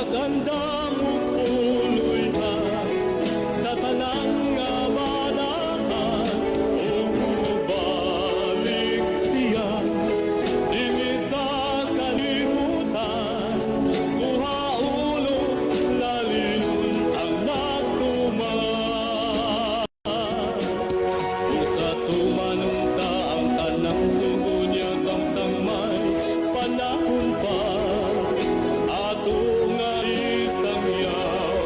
Nagandam og puloy-an sa tanan nga balaan ug mobalik siya dinhi sa kalibutan, kuha ulo lalinon ang nagtuman. Kung sa tumanon ta ang tanang sugo niya samtang may panahon pa, ato nga isangyaw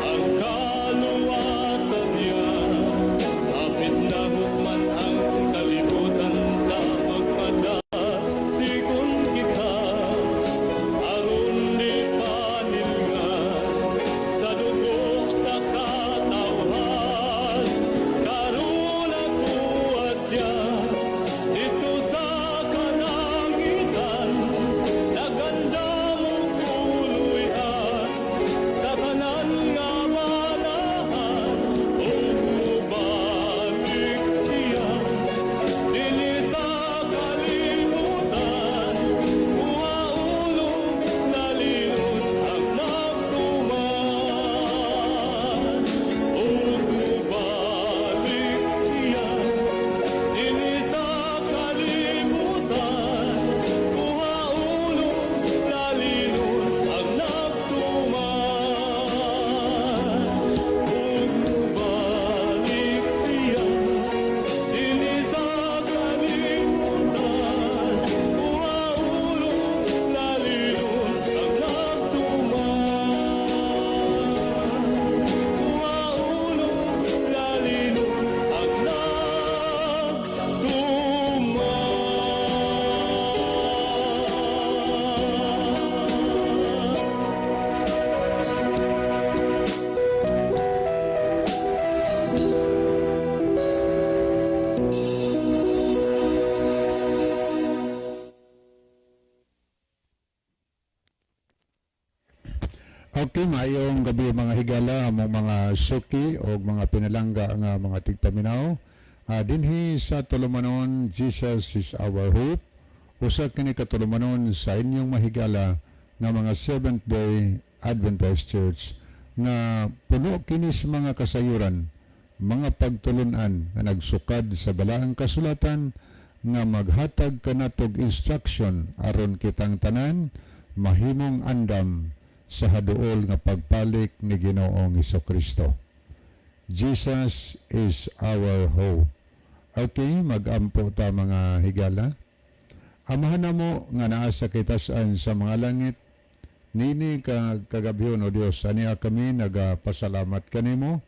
ang kaluwasan niya. Hapit na hukman ang kalibutan, ta magpadasigon kita aron di panilngan sa dugo sa katawhan. Karon nagbuhat siya didto sa kalangitan, nagandam og puloy-an sa tanan nga balaan ug mobalik siya dinhi sa kalibutan, kuha ulo lalinon ang nagtuman ug mobalik siya dinhi sa kalibutan, kuha ulo lalinon ang nagtuman ug mobalik siya dinhi sa kalibutan, kuha ulo lalinon ang nagtuman, kuha ulo lalinon ang nagtuman. Okay, maayong gabi, mga higala, among mga suki o mga pinalangga nga mga tigpaminaw. Dinhi sa tulumanon Jesus is Our Hope. Usa kini ka tulumanon sa inyong mahigala nga mga Seventh Day Adventist Church nga puno kini sa mga kasayuran, mga pagtulunan nga nagsukad sa balaang kasulatan nga maghatag kanatog instruction aron kitang tanan mahimong andam sa haduol nga pagbalik ni Ginoong Kristo. Jesus is our hope. Okay, magampo ta, mga higala. Amahan namo nga naa sa kitasan sa mga langit, nini ka kagabhion, o Dios, ania kami nagapasalamat kanimo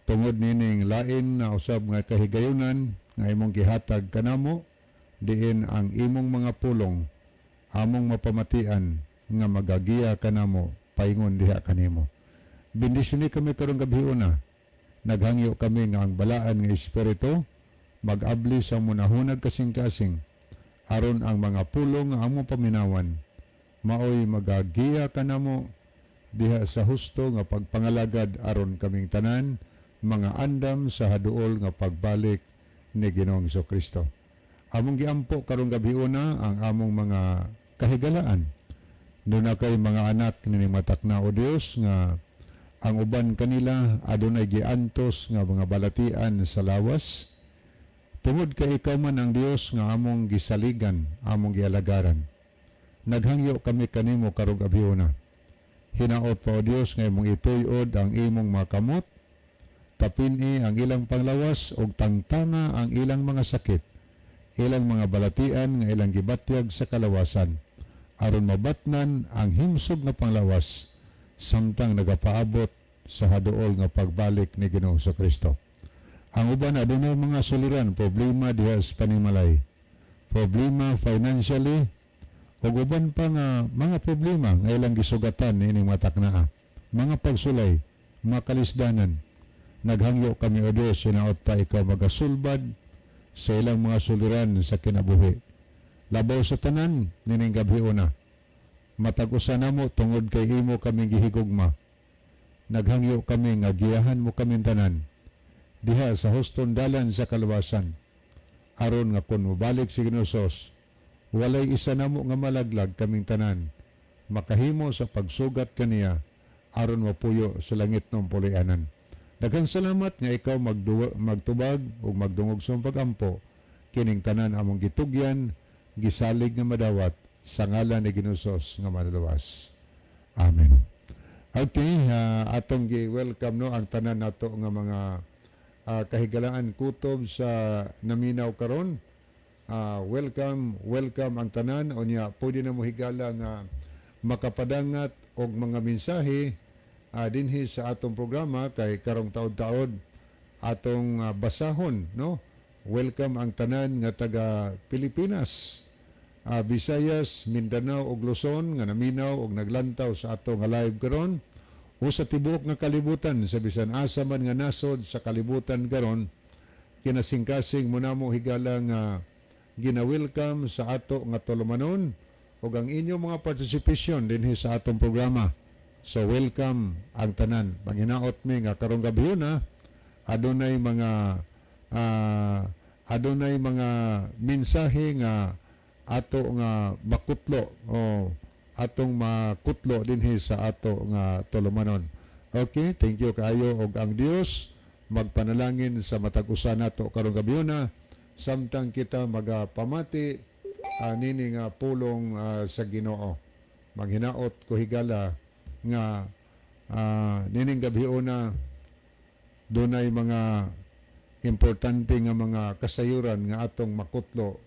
tungod nining lain na usab nga kahigayunan nga imong gihatag kanamo, diin ang imong mga pulong among mapamatian nga magagiya kanamo paingon diha kanimo. Bendisyoni kami karong gabhiona. Naghangyo kami nga ang balaan nga espiritu magabli sa munahunag kasing-kasing aron ang mga pulong nga among paminawan maoy magagiya kanamo diha sa husto nga pagpangalagad aron kaming tanan mga andam sa haduol nga pagbalik ni Ginoong Kristo. Among giampo karong gabhiona ang among mga kahigalaan. Duna kay mga anak ni matakna, o Dios, nga ang uban kanila adunay giantos nga mga balatian sa lawas. Tungod kay ikaw man ang Dios nga among gisaligan, among gialagaran, naghangyo kami kanimo karong gabhiona. Hinaot pa, o Dios, nga imong ituyod ang imong mga kamot, tapini ang ilang panglawas ug tangtanga ang ilang mga sakit, ilang mga balatian nga ilang gibatyag sa kalawasan, aron mabatnan ang himsog nga panglawas samtang nagapaabot sa haduol nga pagbalik ni Ginoong Kristo. Ang uban adunay mga suliran, problema diha sa panimalay, problema financially, ug uban pa nga mga problema nga ilang gisugatan niining mataknaa, mga pagsulay, mga kalisdanan. Naghangyo kami, O Dios, hinaot pa ikaw magasulbad sa ilang mga suliran sa kinabuhi. Labaw sa tanan, nining gabhiona, matag usa namo, tungod kay imo kami gihigugma, naghangyo kami nga giyahan mo kami tanan diha sa huston dalan sa kaluwasan aron nga kun mobalik si Ginoong walay isa namo nga malaglag, kaming tanan Makahimo sa pagsugat kaniya aron mapuyo sa langit ng puloy-anan. Daghang salamat nga ikaw magtubag ug magdungog sa pagampo. Kining tanan among gitugyan, gisalig nga madawat sa ngalan ni Ginoong nga manluluwas. Amen. Okay, atong gi-welcome, no, ang tanan nato nga mga kahigalaan kutob sa naminaw karon. Welcome, welcome ang tanan. Unya, pwede na mo, higala, nga makapadangat og mga mensahe dinhi sa atong programa kay karong taod-taod atong basahon, no? Welcome ang tanan nga taga Pilipinas, Visayas, Mindanao ug Luzon nga naminaw og naglantaw sa ato nga live karon o sa tibuok nga kalibutan, sa bisan asa man nga nasod sa kalibutan karon, kinasingkasing mo namo, higala, nga gina-welcome sa ato nga tulumanon ug ang inyong mga participation dinhi sa atong programa. So welcome ang tanan. Panghinaot mi nga karong gabi na adunay mga mensahe nga ato nga makutlo o atong makutlo dinhi sa ato nga tulumanon. Okay, thank you kaayo og ang Dios magpanalangin sa matag usa nato karong gabi na samtang kita magapamati nini nga pulong sa Ginoo. Manghinaot ko, higala, nga nining gabi una dunay mga importante nga mga kasayuran nga atong makutlo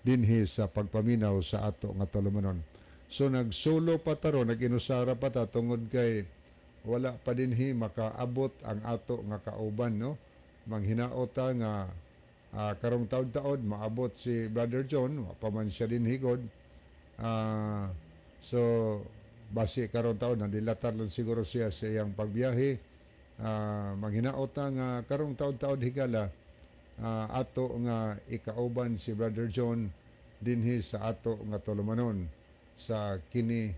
dinhi sa pagpaminaw sa ato nga tulumanon. So nagsulo pa ta ron, nag-inusara pa ta tungod kay wala pa dinhi makaabot ang ato nga kauban, no. Manghinaot ta nga karong taod-taod maabot si Brother John, wa pa man siya dinhi gud. So basi karong taon nadilatar lang siguro siya sa iyang pagbiyahe. Manghinaot ta nga karong taod-taod, higala, ato nga ikauban si Brother John dinhi sa ato nga tulumanon sa Kini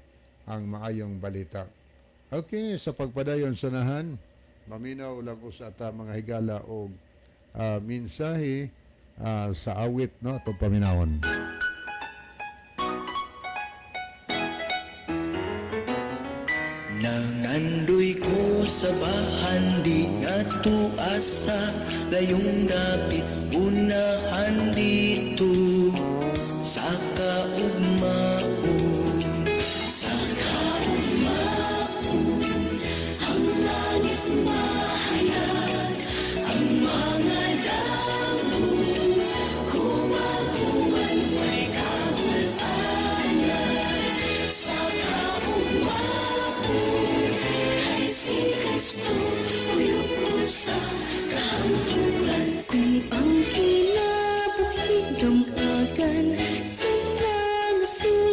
ang Maayong Balita. Okay, sa pagpadayon sunahan, maminaw lang usa ta, mga higala, og mensahe sa awit, no, atong paminawon. Nangandoy ko sa bahandi nga tuasa layong dapit unahan dito sa kaugmaon, sa kaugmaon. Ang langit mahayag, ang mga damo kumaguman may kabul-anan sa kaugmaon kay si Kristo kuyog ko sa kahangturan. Kung ang kinabuhi gamagan sa mga.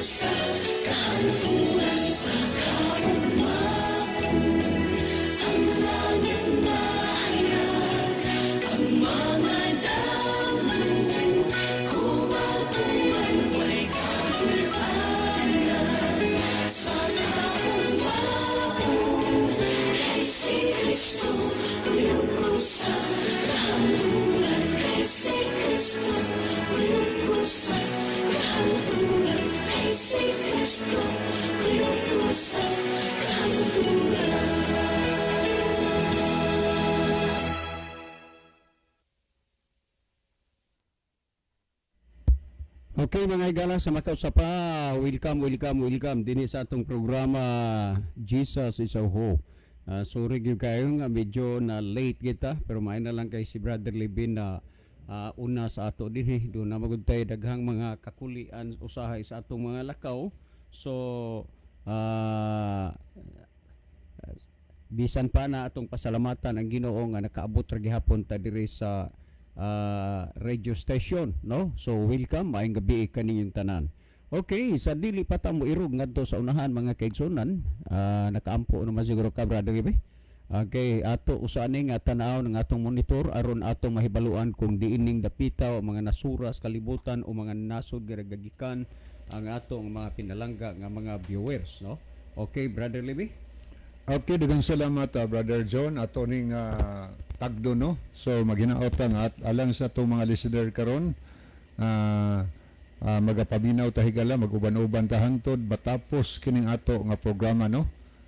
Sa kahangturan. Sa kaumapon, ang langit mahayag, ang mga damo kumatuan, way kabul-anan. Sa kaumapon, kay si Kristo kuyog ko sa kahangturan. Kay si Kristo kuyog ko sa kahangturan. Kay si Kristo kuyog ko sa kahangturan. Okay, mga higala sa makausa pa, welcome, welcome, welcome dinhi sa atong programa Jesus is Our Hope. Sorry gyud kayo nga medyo na late kita, pero may na lang kay si Brother Levin na una sa ato dinhi. Doon na magud tay daghang mga kakulian usahay sa atong mga lakaw. So bisan pa na atong pasalamatan ang Ginoo nga nakaabot ra gihapon ta diri sa radio station, no? So welcome, maayong gabi kaninyong tanan. Okay, sa dili pa ta mo irog ngadto sa unahan, mga kaigsunan, nakaampo naman siguro ka, Brother Ibe. Okay, ato usa ni nga tan-aw ng atong monitor aron atong mahibaluan kung diining dapita o mga nasura sa kalibutan o mga nasod nga nagagikan ang atong mga pinalangga nga mga viewers, no? Okay, Brother Libby. Okay, daghang salamat, Brother John, ato ning tagdo, no. So maghinaot nga at alang sa atong mga listener karon, magapaminaw ta, higala, maguban-uban ta hangtod matapos kining ato nga programa, no.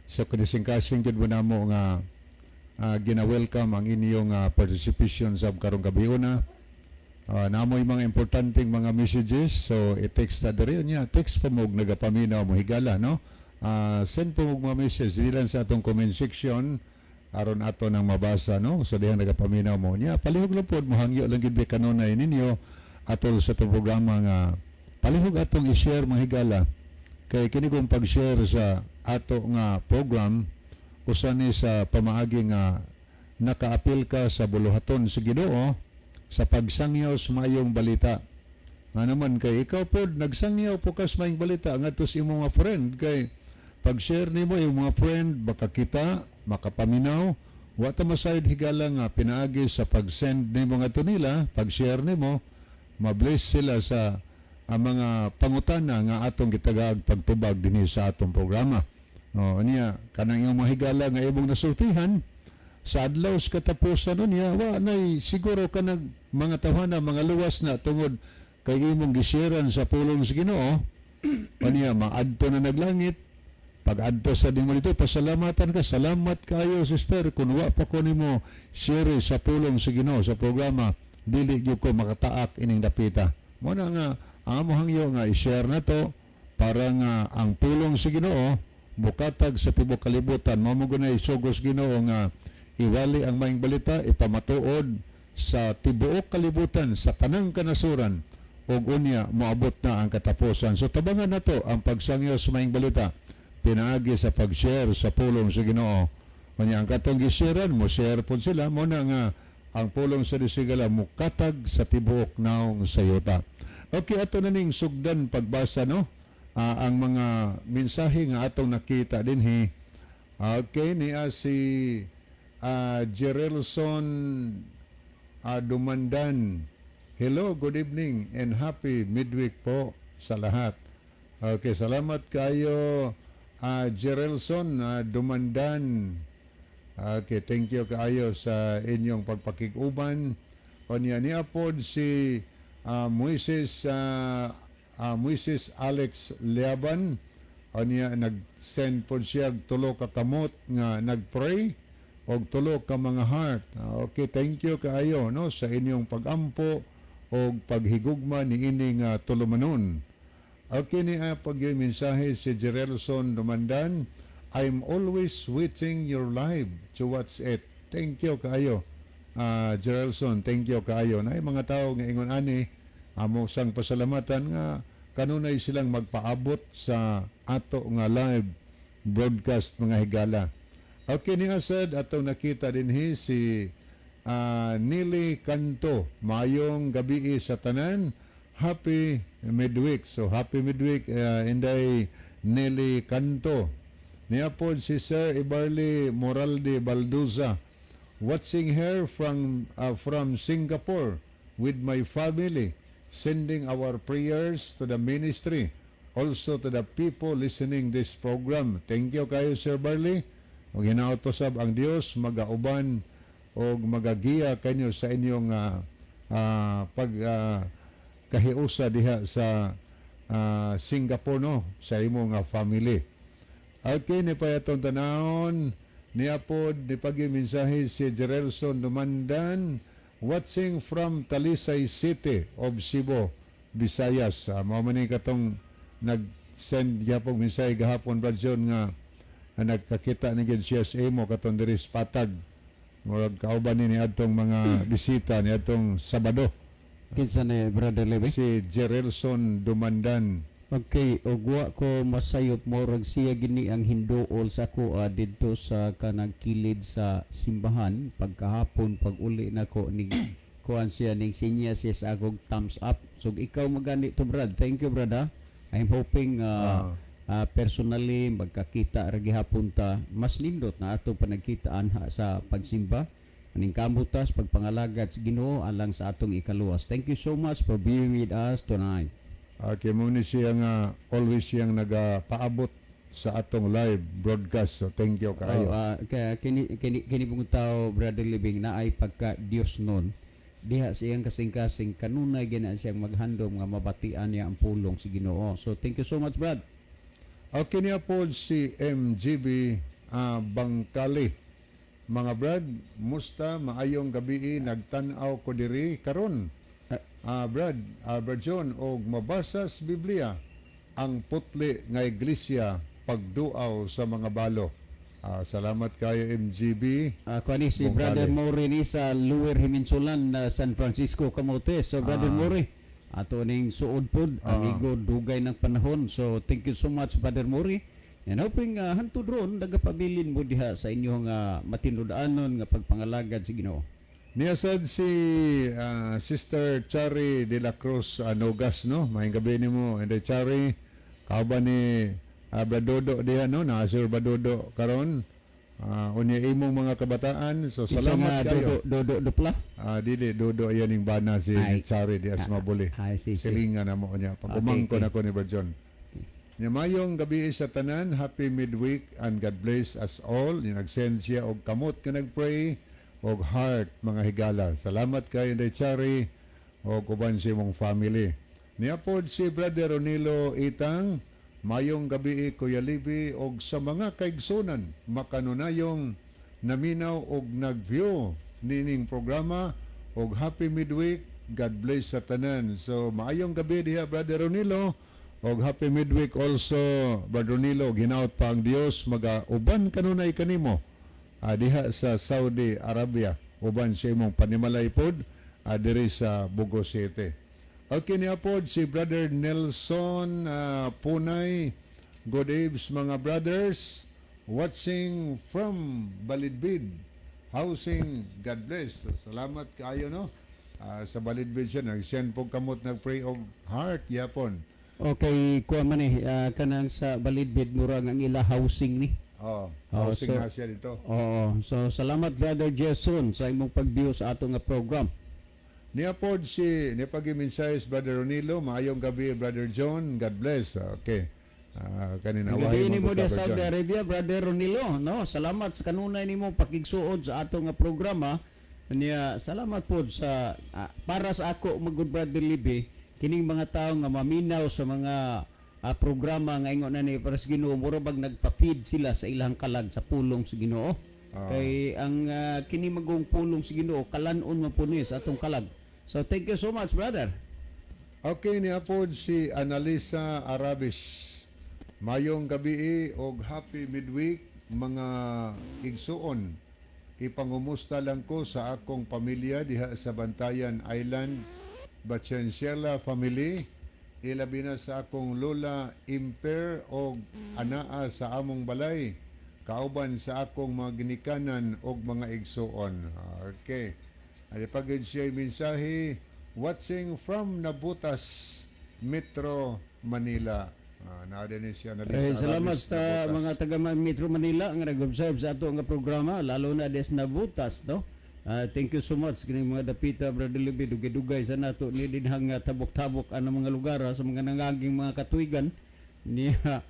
So kasing-kasing jud mo namo nga gina-welcome ang inyong participation sa karong gabi una. Namoy mga importanteng mga messages, so i-text ta diri niya, text pa mo og nagapaminaw mo, higala, no. Send po mo mga message dili lang sa atong comment section aron ato nang mabasa, no. So dihang nagapaminaw mo niya, palihog lang pod mohangyo lang gid kanunay ninyo atol sa atong programa nga palihog atong i-share, mga higala, kay kini kong pag-share sa ato nga program usa ni sa pamaagi nga nakaapil ka sa buluhaton sa Ginoo sa pagsangyaw sa maayong balita. Nga naman kay ikaw pod nagsangyaw po ka sa maayong balita ngadto sa imong mga friend, kay pag-share nimo imong mga friend baka kita makapaminaw. Wa ta masayod, higala, nga pinaagi sa pag-send nimo ngadto nila, pag-share nimo, mabless sila sa ang mga pangutana nga atong gitagaag pagtubag dinhi sa atong programa. O niya, kanang iyong mga higala nga imong nasultihan sa adlaw sa katapusan niya, wa nay siguro kanang mga tawhana mga luwas na tungod kay imong gisharean sa pulong sa Ginoo. Niya maadto na naglangit. Pag adto sa nimo dito, pasalamatan ka, "Salamat kayo, sister, kun wa pa ko nimo share sa pulong sa Ginoo sa programa, dili gyud ko makataak ining dapita." Mo na nga ang amo hangyo nga i-share na to para nga ang pulong sa Ginoo mukatag sa tibuok kalibutan. Mao mo gunay sugos Ginoo nga iwali ang maayong balita, ipamatuod sa tibuok kalibutan, sa tanang kanasuran, ug unya moabot na ang katapusan. So tabangan nato ang pagsangyo sa maayong balita pinaagi sa pag-share sa pulong sa Ginoo. Unya ang katong gisharean mo, share pud sila. Mo na nga ang pulong sa Dios, higala, mukatag sa tibuok naong sa yuta. Okay, ato na ning sugdan pagbasa, no, ang mga mensahe nga atong nakita dinhi. Okay, niya si Gerelson Dumandan. "Hello, good evening and happy midweek po sa lahat." Okay, salamat kayo, Gerelson Dumandan. Okay, thank you kaayo sa inyong pagpakig-uban. Unya niya pod si Moises Alex Liaban. Unya nag-send pod siya og tulo ka kamot nga nag-pray og tulo ka mga heart. Okay, thank you kaayo, no, sa inyong pagampo og paghigugma niining tulumanon. Okay, niya pag yung mensahe si Gerelson Dumandan, "I'm always waiting your live to watch it." Thank you kaayo. Gerelson, thank you kaayo. Na mga tao nga ingon ani, amo sang pasalamatan nga kanunay silang magpaabot sa ato nga live broadcast, mga higala. Okay, ni sad atong nakita dinhi si Nili Kanto. "Mayong gabi sa tanan. Happy midweek. So happy midweek, Inday Nelly Canto. Niya po si Sir Ibarli Moralde Balduza. Watching her from Singapore with my family, sending our prayers to the ministry, also to the people listening this program. Thank you kayo, Sir Barley. Ug hinaot usab ang Dios magauban og magagiya kanyo sa inyong pag kahiusa diha sa Singapore, no, sa imong family. Okay, ni pa atong tanawon niya pod ni pagi mensahe si Gerelson Dumandan, watching from Talisay City of Cebu, Visayas. Mao man ni katong nag-send gyapon mensahe gahapon, Brad John, nga nagkakita ni gid siya sa imo katong diri sa Patag. Murag kauban ni adtong mga bisita ni adtong Sabado. Kinsa ni, Brother Levi? Si Gerelson Dumandan. Okay, ug wa ko masayop, murag siya gini ang hinduol sa akoa didto sa kanang kilid sa simbahan pagkahapon. Pag uli nako ni kuan siya, ning sinya siya sa akong thumbs up. So ikaw magani to, Brad. Thank you, Brad, ha. I'm hoping personally magkakita ra gihapon ta. Mas nindot na ato panagkitaan ha, sa pagsimba. Aning kamutas pagpangalagad sa Ginoo alang sa atong ikaluwas. Thank you so much for being with us tonight. Okay, mo ni siya nga always siyang nagapaabot sa atong live broadcast. So thank you kaayo. Oh, kaya kini kini bungod tao, Brother Living, na ay pagka Dios nun diha sa iyang kasing-kasing, kanunay gina siyang maghandom nga mabatian niya ang pulong si Ginoo. So thank you so much, Brad. Okay, niya po si MGB Bangkali. Mga Brad, musta, maayong gabi, nagtan-aw ko diri karon. Brad John, og mabasa sa Biblia ang putli nga iglesia pagduaw sa mga balo. Salamat kayo, MGB. Kuan ni si Bongkali. Brother Maury ni sa Lower Himinsulan na San Francisco, Camotes. So Brother Maury, ato ning suod pod, amigo dugay ng panahon. So thank you so much, Brother Maury. And hoping hantod ron nagapabilin mo diha sa inyong matinud-anon nga pagpangalagad sa Ginoo. Niya sad si Sister Chari de la Cruz Nogas, no? Maayong gabi nimo, and Chari, kauban ni Bradodo diha, no? Na Sir Bradodo karon. Unya imong mga kabataan. So Isa salamat nga kayo. Dodo, dodo dupla. Dili Dodo yan ning bana si Ay. Chari di Asmabuli. Ay, si. Silingan na mo niya. Pag umangkon ako ni Brad John. Nya mayong gabi sa tanan, happy midweek and God bless us all. Ni nag-send siya og kamot nga nag-pray og heart, mga higala. Salamat kayo, Inday Chari, og uban sa imong family. Niya pod si Brother Ronilo Itang, mayong gabi, Kuya Libi, og sa mga kaigsunan makanunayong naminaw og nag-view nining programa og happy midweek. God bless sa tanan. So maayong gabi diha, Brother Ronilo, og happy midweek also, Brother Ronilo. Ginaot pa ang Dios magauban kanunay kanimo diha sa Saudi Arabia uban sa imong panimalay pod diri sa Bogo City. Okay, niya pod si Brother Nelson Punay. Good eves, mga brothers, watching from Balidbid Housing. God bless. Salamat kaayo, no, sa Balidbid siya nag-send po kamot nag-pray og heart yapon. Okay, kuha man eh, kanang sa Balidbid, murag ang ila housing ni. Oh, Oh, housing na siya dito. Oo. So salamat, Brother Jason, sa imong pag-view sa atong nga program. Niya pod si niya pag-mensahe Brother Ronilo, maayong gabi, Brother John, God bless. Okay. Kanina Gabi wahi ni mo mo sa Brother Saudi John. Arabia, Brother Ronilo, no? Salamat sa kanunay nimo pakigsuod sa atong nga programa. Niya salamat pod sa para sa ako magud, Brother Libi, kining mga tawo nga maminaw sa mga programa nga ingon na ni para sa Ginoo, mura bag nagpa-feed sila sa ilang kalag sa pulong sa Ginoo. Kay ang kini magong pulong sa Ginoo kalan-on man po ni sa atong kalag. So thank you so much, brother. Okay, niya pod si Analisa Arabis. Mayong gabi og happy midweek, mga igsuon. Ipangumusta lang ko sa akong pamilya diha sa Bantayan Island, Bachenciela family, ilabi na sa akong lola Imper og anaa sa among balay, kauban sa akong mga ginikanan og mga igsuon. Okay. Ay pagid siya mensahe. Watching from Navotas, Metro Manila. Naa din siya na Eh, salamat sa mga taga Metro Manila nga nag-observe sa ato nga programa, lalo na des Navotas, no. Thank you so much kining mga dapita, Brother Libby, dugay-dugay sa nato ni dinhang tabok-tabok ang mga lugar sa mga nangaging mga katuigan niya.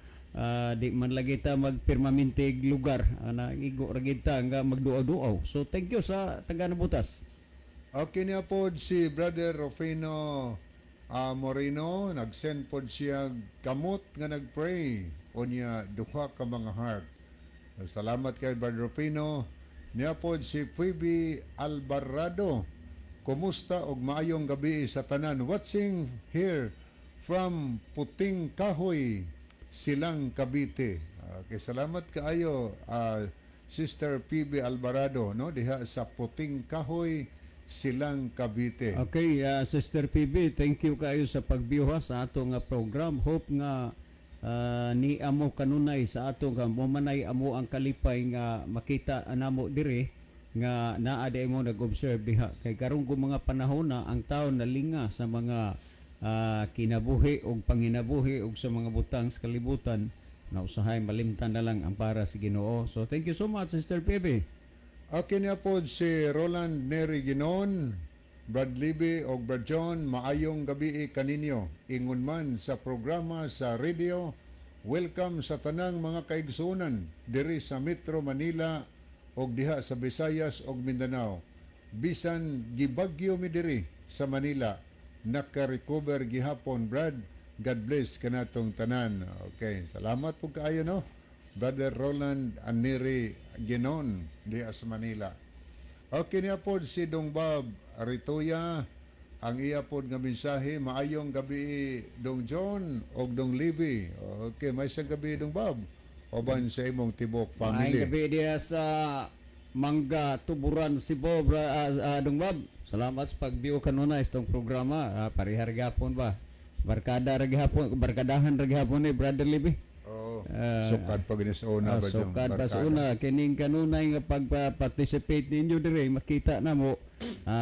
Di man lagi ta magpirmaminteg lugar ana, igo ra gid ta nga magduaw-duaw. So thank you sa taga Navotas. Okay niya po si Brother Rufino Moreno, nag-send po siya kamot nga nag-pray o niya duha ka mga heart. Salamat kay Brother Rufino. Niya po si Phoebe Alvarado. Kumusta og maayong gabi sa tanan. Watching here from Puting Kahoy, Silang, Cavite. Okay, salamat kaayo, Sister Phoebe Alvarado, no, diha sa Puting Kahoy, Silang, Cavite. Okay, Sister PB, thank you kayo sa pag-view ha, sa ato nga program. Hope nga ni amo kanunay sa ato nga momanay amo ang kalipay nga makita anamo dire nga naa di mo nag-observe diha. Kay karon kung mga panahon na ang tao nalinga sa mga kinabuhi og panginabuhi og sa mga butang sa kalibutan na usahay malimtan na lang ang para sa Ginoo. So thank you so much, Sister PB. Okay niya po si Roland Neri Ginon, Brad Libby og Brad John, maayong gabi kaninyo. Ingon man sa programa sa radio, welcome sa tanang mga kaigsunan diri sa Metro Manila og diha sa Visayas og Mindanao. Bisan gibagyo mi diri sa Manila, naka-recover gihapon, Brad. God bless kanatong tanan. Okay, salamat po kaayo, no. Brother Roland Aniri Ginon diha sa Manila. Okay niya po si Dong Bob Ritoya, ang iya pod nga mensahe, maayong gabi Dong John og Dong Libby. Okay, may isang gabi, Dong Bob. Uban sa imong tibok Maayong family. gabi diha sa Mangga, Tuburan, Cebu, Dong Bob. Salamat sa pag-view kanunay sa itong programa. Parehar gapon ba? Barkada ra gihapon, barkadahan ra gihapon ni Brother Libby. Oh, sukad pag ni sa una ba diyong Sukad pa sa barkada? una kining kanunay nga pag-participate ninyo dire makita na mo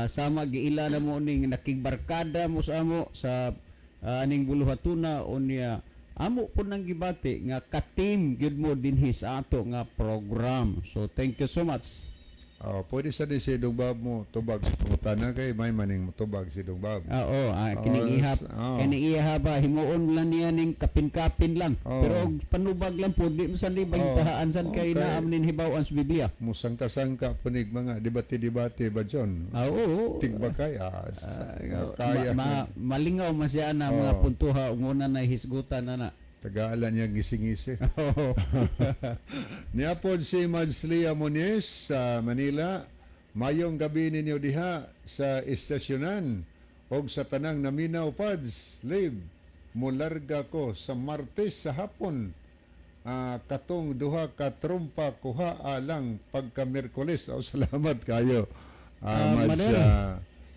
sama giila na mo ning nakigbarkada mo sa amo sa aning buluhatuna unya amo po nang gibati nga ka-team gyud mo dinhi sa ato nga program. So thank you so much. Oh, pwede sa di si Dong Bob mo tubag sa pangutana kay may maning mo tubag si Dong Bob. Ah, oo, kining ihap, kining iha ba himuon lang niya ning kapin-kapin lang. Pero og panubag lang po di mo san di bahintahaan san kay naam nin hibaw-an sa Biblia. Musangka-sangka punig mga debate-debate ba John? Ah, oo. Tigbakay kaya Malingaw man siya na mga puntuha ug una na hisgutan na na. Tagalan niya gising-gisi. Niapod si Madslia Moniz sa Manila. Mayong gabi ninyo diha sa istasyonan og sa tanang naminaw pads live. Mularga ko sa Martes sa hapon. Katong duha ka trumpa kuha lang pagka Miyerkules. Oh, salamat kayo. Mads Mader.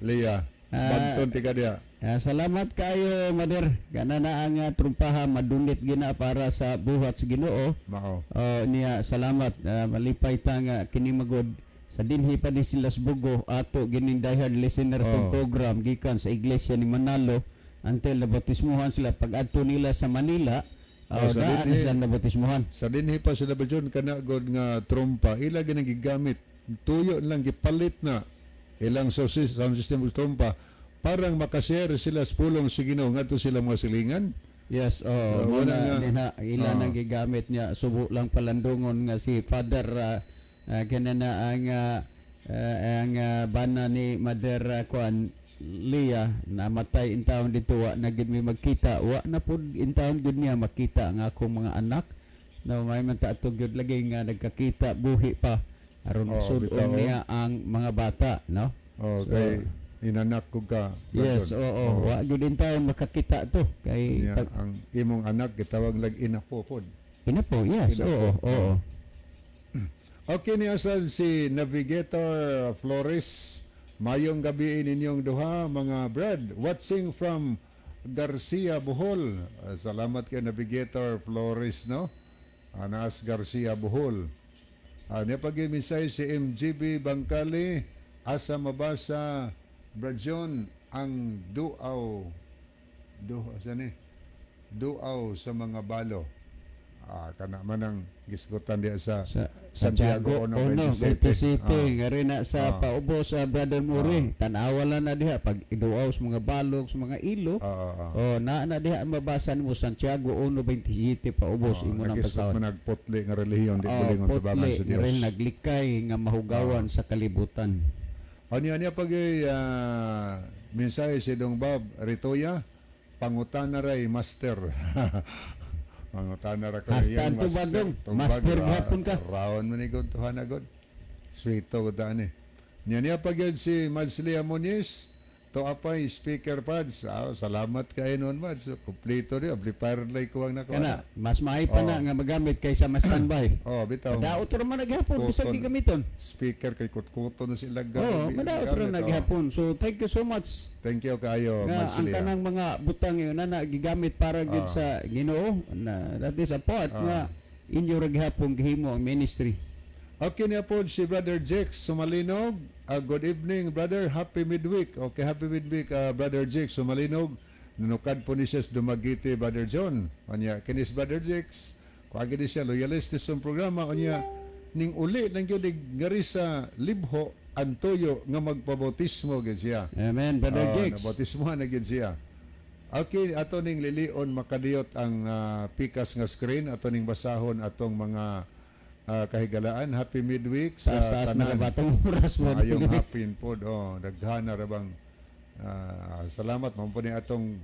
Lea. Bagton ti ka diha. Salamat kayo, Mader. Kana na ang trumpaha madunit gina para sa buhat sa Ginoo. Mao. Oh, niya salamat. Malipay ta nga kini magod sa dinhi pa ni sila Bugo ato gining diehard listeners tong program gikan sa iglesia ni Manalo until nabautismuhan sila pag adto nila sa Manila. Oh, sa daan na dinhi. sila nabautismuhan. Sa dinhi pa sila ba John, kana god nga trumpa ila ginang gigamit tuyo lang gipalit na ilang sound system ug trumpa parang makashare sila sa pulong sa Ginoo ngadto sila mga silingan. Yes, oh, Wala muna nga. dinha ila nang gigamit niya subo lang palandungon nga si Father kana na ang bana ni Mother kuan Leah namatay in taon dito, wa na gid mi magkita, wa na pud in taon gid niya makita ang akong mga anak, no. May man ta ato gyud lagi nga nagkakita buhi pa aron sud-on bitaw. niya ang mga bata, no. Okay, inanak ko ka. Yes, Brother. oo, wa gyud in taon makakita to kay Niya, ang imong anak gitawag lag inapo pod. Ina po, yes, Ina oo, po. oo. Okay ni asal si Navigator Flores. Mayong gabi ninyong duha mga brad. Watching from Garcia, Bohol. Salamat kay Navigator Flores, no. Anas Garcia, Bohol. Niya pag mensahe si MGB Bangkali, asa mabasa Brad John. Ang duaw do asa ni duaw sa mga balo. Ah, kana man ang gisgutan diya sa Sa Santiago Santiago Ono Ono 27. 27 Ah. nga rin na sa paubos sa Brother Muri. Tan-awa lang na diha pag iduaw sa mga balog sa mga ilo. Ah. Oh, na na diha mabasa nimo Santiago 1:27 paubos imo nang Nagisgot basahon. man nagputli nga relihiyon di Oh, bulingon tubangan putli sa nga Dios. rin naglikay nga mahugawan sa kalibutan. Ano niya pag mensahe si Dong Bob Ritoya, pangutana ray master. Pangutana ra ko Hasta iyang ang tubag, Dong. Master gihapon ka. Raon man ni gud tuhan na gud. Sweeto gud ani. Niya niya pag yun si Madslia Moniz, to apay speaker pads. Ah, salamat kay noon Mads. Kompleto rin. Amplifier lay ko ang nakuha. Kana, mas maay pa na nga magamit kaysa mas standby. Oh, bitaw. Daot ra man naghapon bisag Kuton. di gamiton. Speaker kay kutkuto na sila Oh, madaot ra gamit, oh. naghapon. So thank you so much. Thank you kayo, Nga ang Madslia. kanang mga butang yun na, na gigamit para gyud sa Ginoo na that is a part nga inyo ra gihapon gihimo ang ministry. Okay niya po si Brother Jake Sumalinog. Good evening, brother. Happy midweek. Okay, happy midweek, Brother Jake Sumalinog. Nanukad po ni siya sa Dumaguete, Brother John. Onya, kinis Brother Jake. Kuha gid siya, loyalist sa programa. Onya, ning uli nang gyud ngari sa Libho, Antoyo, nga magpabautismo gyud siya. Amen, Brother Oh, Jakes. Nabautismohan na gyud siya. Okay, ato ning lilion makadiyot ang pikas nga screen, ato ning basahon atong mga kahigalaan. Happy midweek sa Taas-taas na tanan. ba itong oras mo? Maayong hapin pod. Oh, daghana ra bang salamat mo po ni atong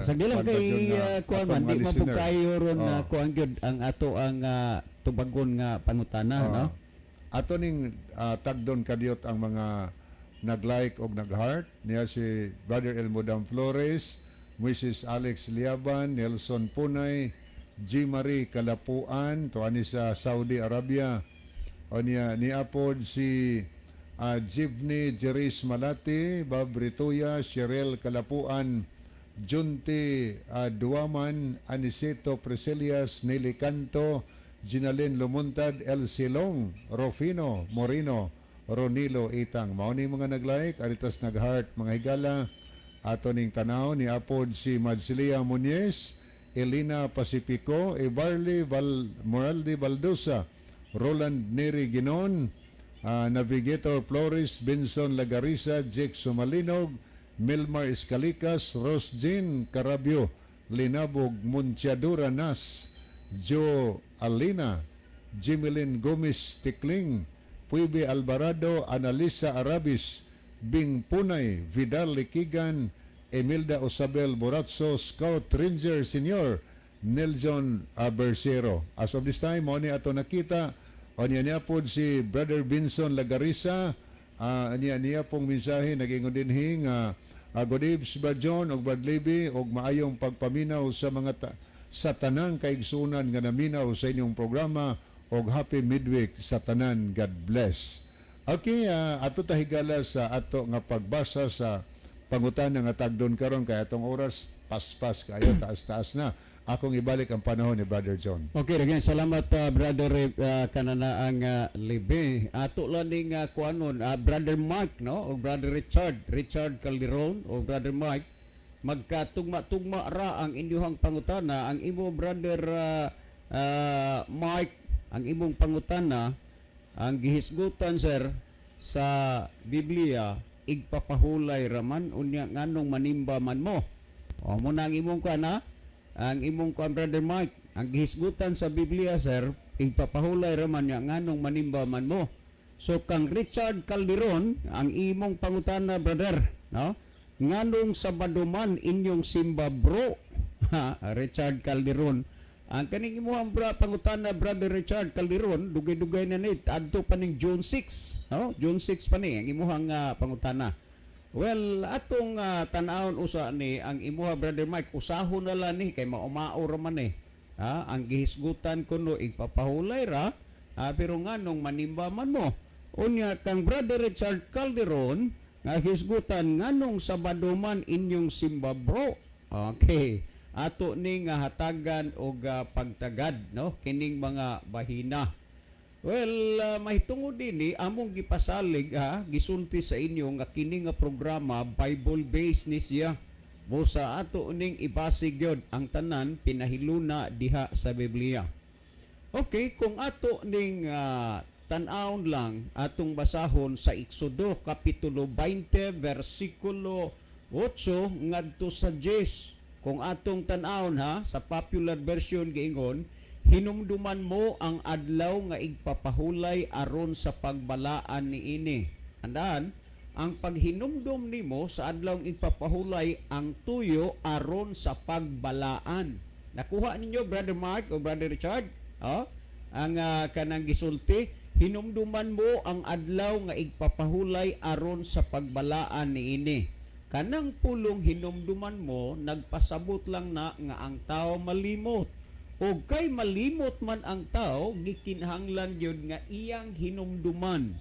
Sa gilang Brother kay John nga kuan atong man mga di man po listener. kayo ron na Oh. kuan gyud ang ato ang tubagon nga pangutana, Oh. no? Ato ning tagdon kadiyot ang mga nag-like og nag-heart niya si Brother Elmodam Flores, Mrs. Alex Liaban, Nelson Punay, G. Marie Kalapuan, to ani sa Saudi Arabia. O niya niapod si Jivni Jeris Malati, Bob Rituya, Cheryl Kalapuan, Junti Duaman, Aniceto Preselias, Nelly Canto, Ginalyn Lumuntad, El Silong, Rofino Morino, Ronilo Itang. Mao ni mga nag-like, aritas nag-heart, mga higala. Ato ning tanaw ni apod si Madsilia Muñez, Elena Pacifico, Ebarly Val Moraldi Baldosa, Roland Neri Ginon, Navigator Flores, Benson Lagarisa, Jake Sumalinog, Milmar Escalicas, Rose Jean Carabio, Linabog Muntiadura Nas, Joe Alina, Jimilyn Gomez Tikling, Puibe Alvarado, Analisa Arabis, Bing Punay, Vidal Likigan, Emilda Osabel Boratso, Scout Ranger Senior, Nelson Abersero. As of this time, mo ni ato nakita, o niya niya po si Brother Vinson Lagarisa, niya niya pong mensahe, nag-ingon din nga good evening, Brad John og Brad Libby og maayong pagpaminaw sa mga sa tanang kaigsunan nga naminaw sa inyong programa og happy midweek sa tanan. God bless. Okay, ato ta higala sa ato nga pagbasa sa pangutana nga tagdon karon kay atong oras paspas kayo, taas-taas na. Akong ibalik ang panahon ni Brother John. Okay, again, salamat Brother kanana ang Libe. Ato lang ning kuanon, Brother Mark, no? O Brother Richard, Richard Calderon o Brother Mark, magkatugma-tugma ra ang inyuhang pangutana. Ang imo Brother Mark, ang imong pangutana ang gihisgutan sir sa Biblia igpapahulay raman unya nganong manimba man mo. O mo na ang imong kuan ha? Ang imong kuan Brother Mike, ang gihisgutan sa Biblia sir, igpapahulay raman niya nganong manimba man mo. So kang Richard Calderon, ang imong pangutana brother, no? Nganong Sabado man inyong simba bro? Ha, Richard Calderon. Ang kaning imuhang pangutana Brother Richard Calderon, dugay-dugay na ni adto pa ning June 6, no? June 6 pa ni ang imuhang pangutana. Well, atong tan-awon usa ni ang imuha Brother Mike, usahon na lang ni kay maumao ra man eh. Ha, ang gihisgutan kuno igpapahulay ra, pero nganong manimba man mo. Unya kang Brother Richard Calderon nga hisgutan nganong Sabado man inyong simba bro. Okay. Ato ni nga hatagan og pagtagad no kining mga bahina. Well, mahitungod dinhi among gipasalig ha, gisulti sa inyo nga kini nga programa Bible based ni siya. Busa ato ning ibase gyud ang tanan pinahiluna diha sa Biblia. Okay, kung ato ning tan-awon lang atong basahon sa Exodo kapitulo 20 versikulo 8 ngadto sa 10. Kung atong tan-awon ha sa popular version, giingon, "Hinumduman mo ang adlaw nga igpapahulay aron sa pagbalaan niini." Andaan, ang paghinumdum nimo sa adlaw igpapahulay ang tuyo aron sa pagbalaan. Nakuha ninyo, Brother Mark o Brother Richard? Oh? Ang kanang gisulti, "Hinumduman mo ang adlaw nga igpapahulay aron sa pagbalaan niini." Kanang pulong "hinumduman mo", nagpasabot lang na nga ang tao malimot. O kay malimot man ang tao, gikinahanglan gyud nga iyang hinumduman.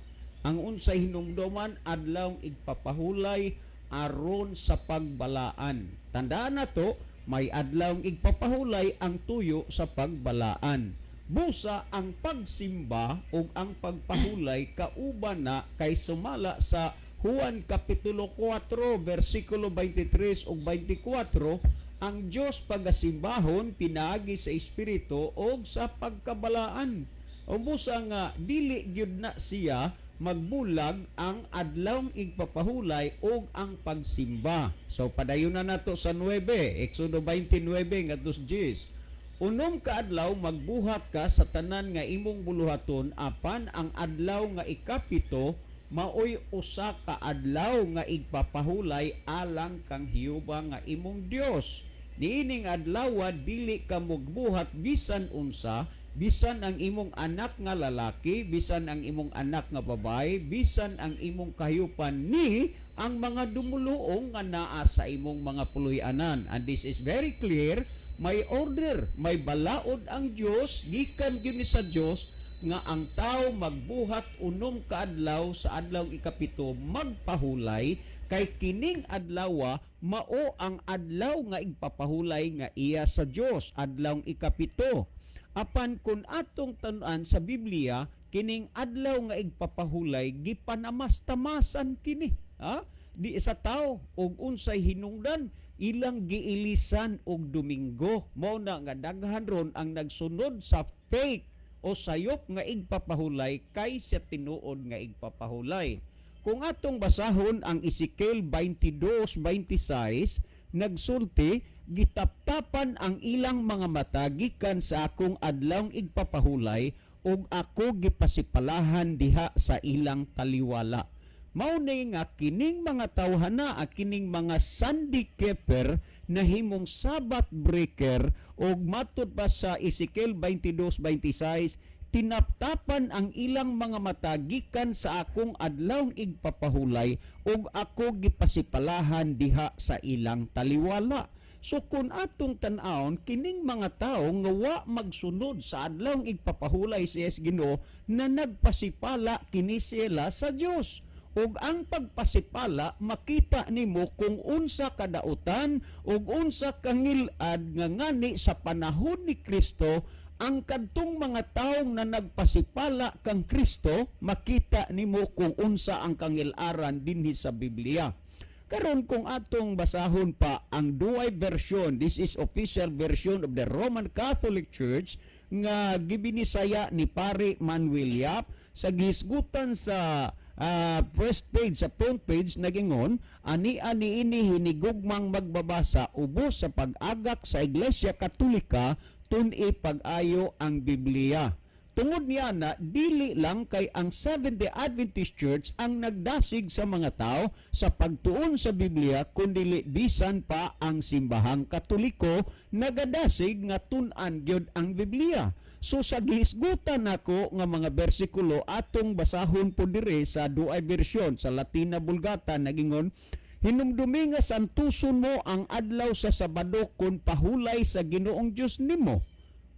Ang unsay hinumduman? Adlaw igpapahulay aron sa pagbalaan. Tandaan nato, may adlaw igpapahulay ang tuyo sa pagbalaan. Busa ang pagsimba ug ang pagpahulay kauban na kay sumala sa Juan kapitulo 4 versikulo 23 ug 24, ang Dios pagasimbahon pinaagi sa espiritu o sa pagkabalaan. O busa nga dili gyud na siya magbulag ang adlawng igpapahulay ug ang pagsimba. So padayon na nato sa 9, Exodo 29 ngadto sa 10. "Unom ka adlaw magbuhat ka sa tanan nga imong buluhaton, apan ang adlaw nga ikapito maoy usa ka adlaw nga igpapahulay alang kang Jehova nga imong Dios. Niining adlaw dili ka magbuhat bisan unsa, bisan ang imong anak nga lalaki, bisan ang imong anak nga babae, bisan ang imong kahayupan, ni ang mga dumuluong nga naa sa imong mga puloy-anan." And this is very clear, may order, may balaod ang Dios, gikan gyud ni sa Dios nga ang tao magbuhat 6 ka adlaw, sa adlaw ikapito magpahulay, kay kining adlawa mao ang adlaw nga igpapahulay nga iya sa Dios, adlaw ikapito. Apan kung atong tan-an sa Biblia, kining adlaw nga igpapahulay gipanamastamasan kini, ha? Di sa tao og unsay hinungdan, ilang giilisan og Domingo. Mao na nga daghan ron ang nagsunod sa fake o sayop nga igpapahulay kay sa tinuod nga igpapahulay. Kung atong basahon ang Ezekiel 22:26, nagsulti, "Gitaptapan ang ilang mga mata gikan sa akong adlawng igpapahulay ug ako gipasipalahan diha sa ilang taliwala." Mao ni nga kining mga tawhana, kining mga Sunday keeper nahimong Sabbath breaker, ug matud pa sa Ezekiel 22:26, "Tinaptapan ang ilang mga mata gikan sa akong adlawng igpapahulay ug ako gipasipalahan diha sa ilang taliwala." So kung atong tan-awon kining mga tawo nga wa magsunod sa adlawng igpapahulay sa Ginoo, na nagpasipala kini sila sa Dios. Ug ang pagpasipala, makita nimo kung unsa kadautan ug unsa kangilad nga ngani sa panahon ni Kristo, ang kadtong mga taong na nagpasipala kang Kristo, makita nimo kung unsa ang kangilaran dinhi sa Biblia. Karon, kung atong basahon pa ang duay version, this is official version of the Roman Catholic Church nga gibinisaya ni Pare Manuel Yap sa gihisgutan sa first page, sa front page, nagingon, "Ani-ani ini, hinigugmang magbabasa, ubos sa pag-agak sa Iglesia Katolika tun-i pag-ayo ang Biblia." Tungod niya na dili lang kay ang Seventh-day Adventist Church ang nagdasig sa mga tao sa pagtuon sa Biblia, kundi bisan pa ang simbahang Katoliko nagadasig nga tun-an gyud ang Biblia. So sa gihisgutan nako nga mga bersikulo, atong basahon po dire sa duay bersyon sa Latina Vulgata, nagingon, "Hinumdumi nga santuson mo ang adlaw sa Sabado kun pahulay sa Ginoong Dios nimo."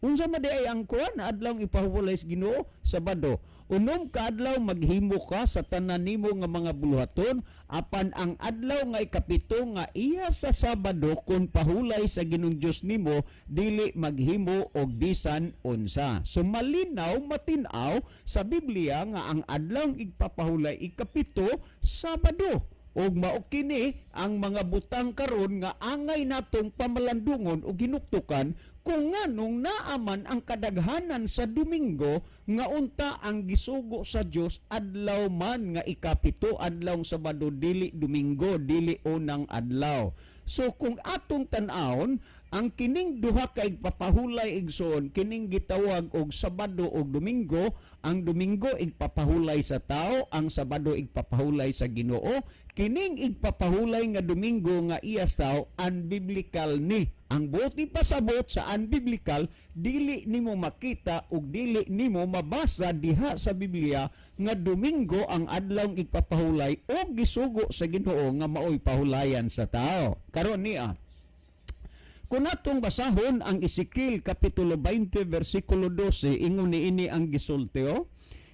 Unsa man di ay ang kuan, adlaw ipahulay sa Ginoo? Sabado. Unom ka adlaw maghimo ka sa tanan nimo nga mga buluhaton, apan ang adlaw nga ikapito nga iya sa Sabado kun pahulay sa Ginoong Dios nimo, dili maghimo og bisan unsa. So malinaw matin-aw sa Biblia nga ang adlaw igpapahulay, ikapito, Sabado. Og mao kini ang mga butang karon nga angay natong pamalandungon o ginuktukan kung nganong naaman ang kadaghanan sa Domingo nga unta ang gisugo sa Dios adlaw man nga ikapito, adlaw Sabado, dili Domingo, dili unang adlaw. So kung atong tan-awon ang kining duha ka igpapahulay, igsoon, kining gitawag og Sabado og Domingo, ang Domingo igpapahulay sa tao, ang Sabado igpapahulay sa Ginoo. Kining igpapahulay nga Domingo nga iyas tao, unbiblical ni. Ang buot pasabot sa unbiblical, dili nimo makita ug dili nimo mabasa diha sa Biblia nga Domingo ang adlaw igpapahulay o gisugo sa Ginoo nga maoy pahulayan sa tao. Karon niya, kung atong basahon ang Ezekiel Kapitulo 20 versikulo 12, ingon niini ang gisulti oh,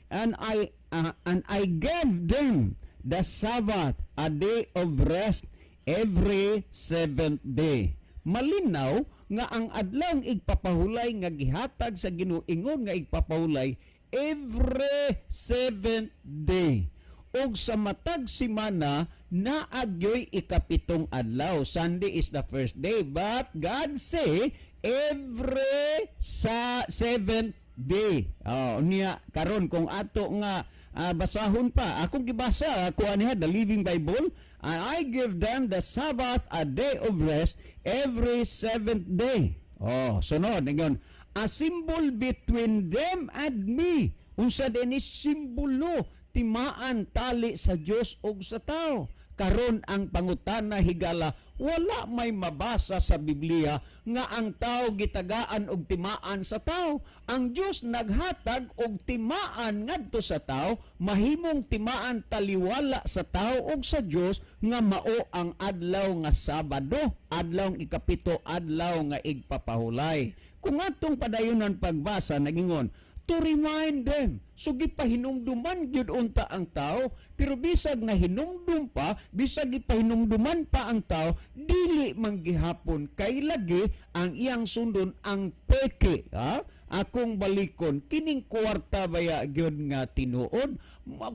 "And I gave them the Sabbath, a day of rest every seventh day." Malinaw nga ang adlaw igpapahulay nga gihatag sa Ginoo, ingon nga igpapahulay every seventh day. Ug sa matag simana naagyoy ikapitong adlaw. Sunday is the first day, but God say every sa seventh day. Oh, niya karon kung ato nga basahon pa, akong gibasa kuan niya, the Living Bible, "And I give them the Sabbath, a day of rest every seventh day." Oh, sunod ingon, "A symbol between them and me." Unsa din ni simbolo? Timaan, tali sa Dios ug sa tao. Karon ang pangutana, higala, wala may mabasa sa Biblia nga ang tao gitagaan og timaan sa tao. Ang Dios naghatag og timaan ngadto sa tao, mahimong timaan, taliwala sa tao ug sa Dios nga mao ang adlaw nga Sabado, adlaw ikapito, adlaw nga igpapahulay. Kung atong padayonan pagbasa, nagingon, "To remind them." So gipahinumduman gyud unta ang tao, pero bisag na hinumdum pa, bisag gipahinumduman pa ang tao, dili man gihapon kay lagi ang iyang sundon ang peke. Ha? Akong balikon kining kwarta baya gyud nga tinuod.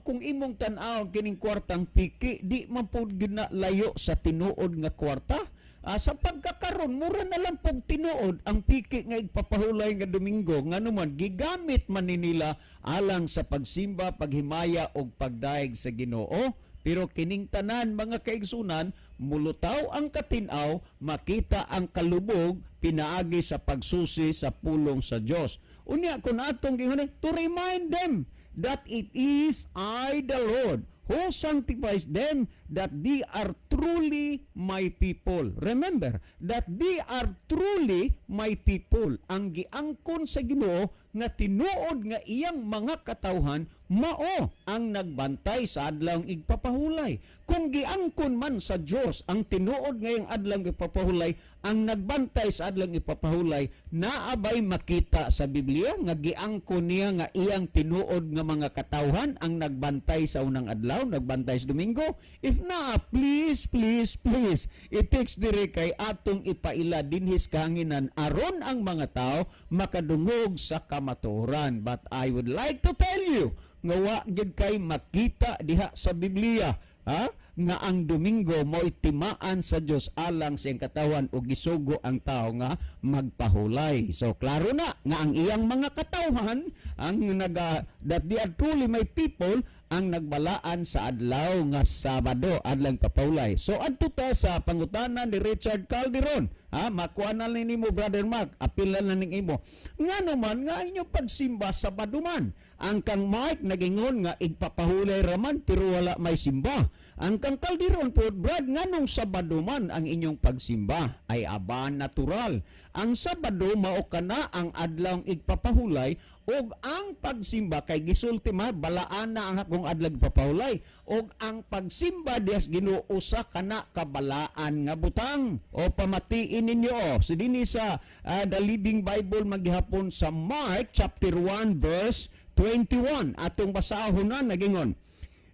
Kung imong tan-aw kining kwartang piki, di man pud gyud na layo sa tinuod nga kwarta. Sa pagkakaron, mura na lang pog tinuod ang piki nga igpapahulay nga Domingo, ngano man gigamit man ni nila alang sa pagsimba, paghimaya og pagdayeg sa Ginoo. Pero kining tanan, mga kaigsunan, mulutaw ang katin-aw, makita ang kalubog pinaagi sa pagsusi sa pulong sa Dios. Unya kung atong gingon, "To remind them that it is I the Lord who sanctifies them, that they are truly my people." Remember, that they are truly my people. Ang giangkon sa Ginoo nga tinuod nga iyang mga katawhan mao ang nagbantay sa adlaw igpapahulay. Kung giangkon man sa Dios ang tinuod ngayong adlaw igpapahulay, ang nagbantay sa adlaw ipapahulay, naabay makita sa Biblia nga giangkon niya nga iyang tinuod nga mga katawhan ang nagbantay sa unang adlaw, nagbantay sa Domingo? If naa, please, please, please, i-text diri kay atong ipaila dinhi sa kahanginan aron ang mga tao makadungog sa kamatuoran. But I would like to tell you nga wa gyud kay makita diha sa Biblia, ha, nga ang Domingo mo timaan sa Dios alang sa iyang katawan o gisugo ang tao nga magpahulay. So klaro na nga ang iyang mga katawhan ang naga, that they are truly my people, ang nagbalaan sa adlaw nga Sabado, adlaw papahulay. So adto ta sa pangutana ni Richard Calderon. Ha, makuha na ni nimo, Brother Mark, apil na ning imo. Ngano man nga inyo pagsimba Sabado man? Ang kang Mark nagingon nga igpapahulay raman pero wala may simba. Ang kang Calderon po, "Brad, nganong Sabado man ang inyong pagsimba?" Ay aba, natural. Ang Sabado mao kana ang adlaw igpapahulay ug ang pagsimba, kay gisulti ma balaan na ang akong adlaw igpapahulay, ug ang pagsimba dihas Ginoo usa kana ka balaan nga butang. O pamatiin ninyo, o so dinhi sa The Living Bible maghihapon sa Mark chapter 1 verse 21, atong basahon na. Nagingon,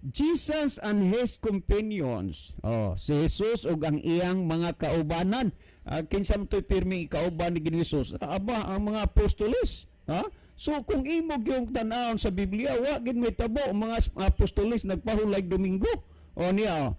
"Jesus and his companions." Oh, si Jesus ug ang iyang mga kaubanan. Kinsa man to'y pirmi kauban ni Ginoong Jesus? Aba, ang mga apostoles. Ha? So kung imo gyung tan-awon sa Biblia, wa gid may tabo ang mga apostoles nagpahulay Domingo. O niya, oh.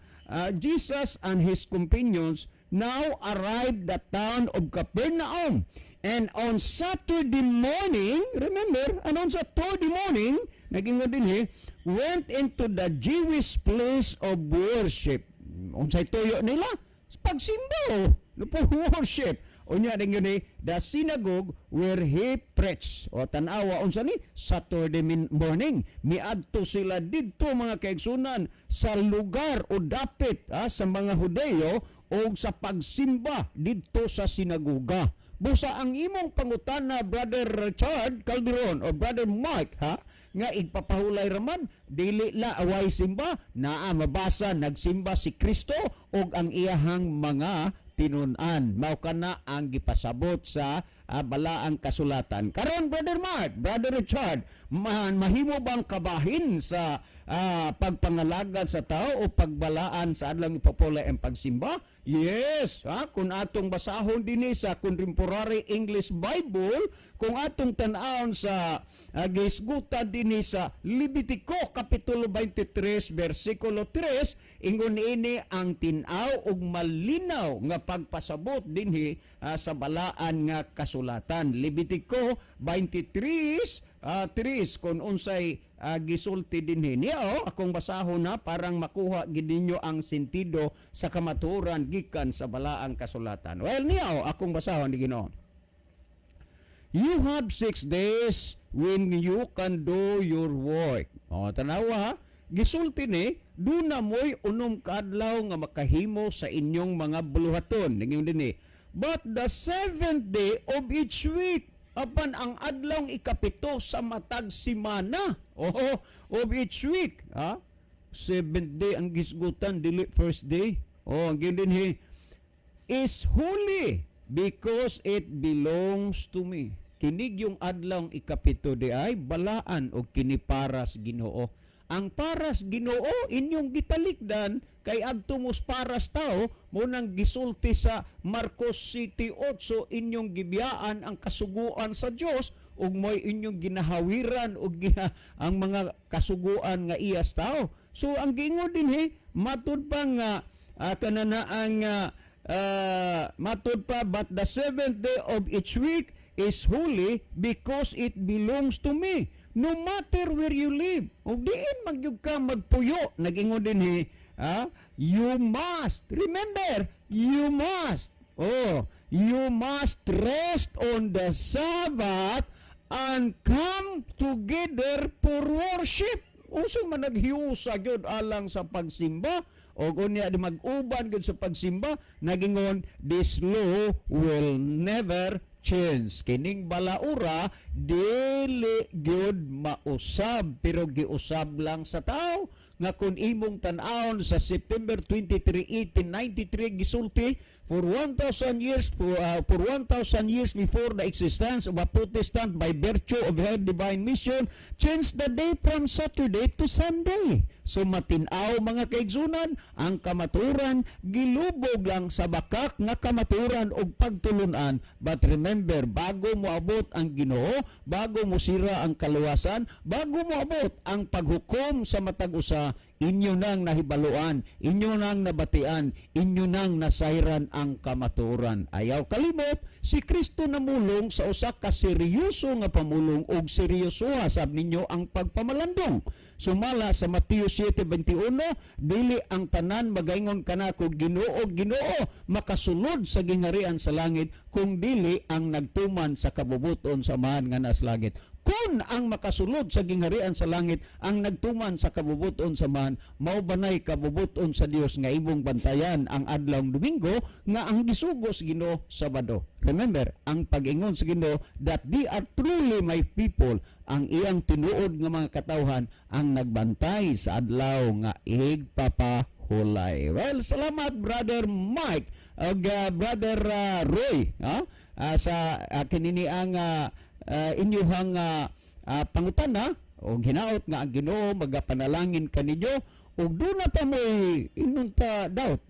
"Jesus and his companions now arrived the town of Capernaum. And on Saturday morning," remember, and on Saturday morning, nagingon dinhi, "went into the Jewish place of worship." Unsay tuyo nila? Pagsimba, oh. No, worship. Unya din yun eh, "the synagogue where he preached." O tanawa unsa ni Saturday morning. Miadto sila didto, mga kaigsunan, sa lugar o dapit sa mga Hudeyo o sa pagsimba didto sa sinagoga. Busa ang imong pangutana, Brother Richard Calderon o Brother Mike, ha, nga igpapahulay raman, dili la away simba, naa mabasa nagsimba si Kristo ug ang iyahang mga tinun-an. Mao kana ang gipasabot sa balaang kasulatan. Karon, Brother Mark, Brother Richard, mahimo bang kabahin sa pagpangalagad sa tao o pagbalaan sa adlaw ipapulay ang pagsimba? Yes, ha? Kung atong basahon dinhi sa Contemporary English Bible, kung atong tan-awon sa gisgutan dinhi sa Levitico kapitulo 23 bersikulo 3, ingon niini ang tin-aw ug malinaw nga pagpasabot dinhi sa balaan nga kasulatan. Levitico 23 3, kung unsay gisulti dinhi niya, oh, akong basahon na parang makuha gid ninyo ang sentido sa kamatuoran gikan sa balaang kasulatan. Well, niya, oh, akong basahon ni Ginoo. "You have 6 days when you can do your work." O, tanawa ha. Gisulti ni, duna mo'y 6 ka adlaw nga makahimo sa inyong mga buluhaton. Ningon dinhi, "But the seventh day of each week," apan ang adlaw 7 sa matag simana. Oh, of each week. Ha? Seventh day ang gisgutan, dili first day. Oh, ang dinhi, "is holy because it belongs to me." Kinig yung adlaw 7 di ay balaan og kini paras Ginoo. Ang paras Ginoo inyong gitalikdan kay adto mos paras tao mo nang gisulti sa Marcos City 8, inyong gibiyaan ang kasuguan sa Dios ug mo'y inyong ginahawiran og ang mga kasuguan nga iyas tao. So ang giingon dinhi, matud pa nga kanana ang matud pa, "but the seventh day of each week is holy because it belongs to me, no matter where you live." Ug diin magyug ka magpuyo, nagingon dinhi, you must remember, you must, oh, you must rest on the Sabbath and come together for worship. Uso man naghiusa gyud alang sa pagsimba o unya di mag-uban gyud sa pagsimba. Nagingon, "This law will never change." Kining balaura dili gyud mausab, pero giusab lang sa tao nga kung imong tan-awon sa September 23, 1893, gisulti, "For 1,000 years before the existence of a Protestant, by virtue of her divine mission, changed the day from Saturday to Sunday." So matin-aw, mga kaigsunan, ang kamaturan gilubog lang sa bakak nga kamaturan og pagtulunan. But remember, bago moabot ang Ginoo, bago mo sira ang kaluwasan, bago moabot ang paghukom sa matag usa, inyo nang nahibaluan, inyo nang nabatian, inyo nang nasayran ang kamatuoran. Ayaw kalimot, si Kristo namulong sa usa ka seryoso nga pamulong og seryosoha sab ninyo ang pagpamalandong. Sumala sa Mateo 7:21, dili ang tanan magaingon kanako, "Ginoo, Ginoo," makasulod sa gingharian sa langit, kung dili ang nagtuman sa kabubuton sa Amahan nga nasa langit. Kung ang makasulod sa gingharian sa langit ang nagtuman sa kabubuton sa Amahan, mao banay kabubuton sa Dios nga imong bantayan ang adlawng Domingo nga ang gisugo sa Ginoo, Sabado. Remember, ang pag-ingon sa Ginoo that they are truly my people, ang iyang tinuod nga mga katawhan ang nagbantay sa adlaw nga igpapahulay. Well, salamat, Brother Mike ug Brother Roy, ha? Sa kinini ang inyuhang pangutana og hinaot nga ang Ginoo magapanalangin kaninyo ug duna pa mo'y inunta doubt